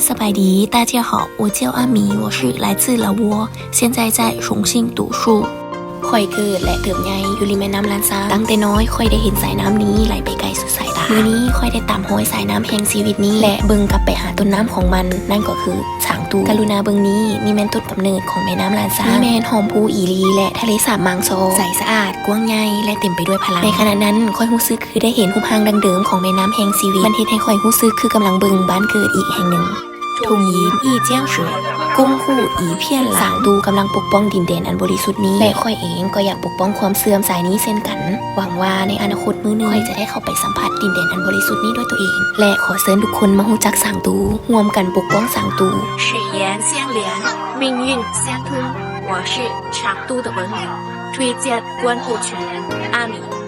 ສະບາຍດີ 大家好，我叫阿米，我是来自老挝，现在在重庆读书。 ຂ້ອຍເກີດ ແລະ ເຕີບໃຫຍ່ຢູ່ລິມແມ່ນ້ຳລານຊ້າງ. ຕັ້ງແຕ່ນ້ອຍຂ້ອຍໄດ້ເຫັນສາຍນ້ຳນີ້ໄຫຼໄປໄກສຸດສາຍຕາ. ມື້ນີ້ຂ້ອຍໄດ້ຕາມຮອຍສາຍນ້ຳແຫ່ງຊີວິດນີ້ ແລະ ເບິ່ງກັບໄປຫາຕົ້ນນ້ຳຂອງມັນ, ນັ້ນກໍຄື ສາງຕູ. ກະລຸນາເບິ່ງນີ້, ນີ້ແມ່ນຕົ້ນກຳເນີດຂອງແມ່ນ້ຳລານຊ້າງ. ນີ້ແມ່ນຮ່ອມພູອີລີ ແລະ ທະເລສາບມາງຊໍ. ໃສສະອາດ, ກວ້າງໃຫຍ່ ແລະ ເຕັມໄປດ້ວຍພະລັງ. ໃນຂະນະນັ້ນ, ຂ້ອຍຮູ້ສຶກຄືໄດ້ເຫັນຮູບຮ່າງດັ້ງເດີມຂອງແມ່ນ້ຳແຫ່ງຊີວິດ. ມັນເຮັດໃຫ້ຂ້ອຍຮູ້ສຶກຄືກຳລັງເບິ່ງບ້ານເກີດອີກແຫ່ງໜຶ່ງ. 统一一江水，共护一片蓝。 ສາງຕູກຳລັງປົກປ້ອງດິນແດນອັນບໍລິສຸດນີ້ ແລະ ຂ້ອຍເອງກໍຢາກປົກປ້ອງຄວາມເຊື່ອມສາຍນີ້ເຊັ່ນກັນ. ຫວັງວ່າໃນອະນາຄົດມື້ໜຶ່ງ ຂ້ອຍຈະໄດ້ເຂົ້າໄປສຳຜັດດິນແດນອັນບໍລິສຸດນີ້ດ້ວຍຕົວເອງ ແລະ ຂໍເຊີນທຸກຄົນມາຮູ້ຈັກສາງຕູ, ຮ່ວມກັນປົກປ້ອງສາງຕູ. 水源相连，命运相通。我是成都的文明，推荐观后全。阿米。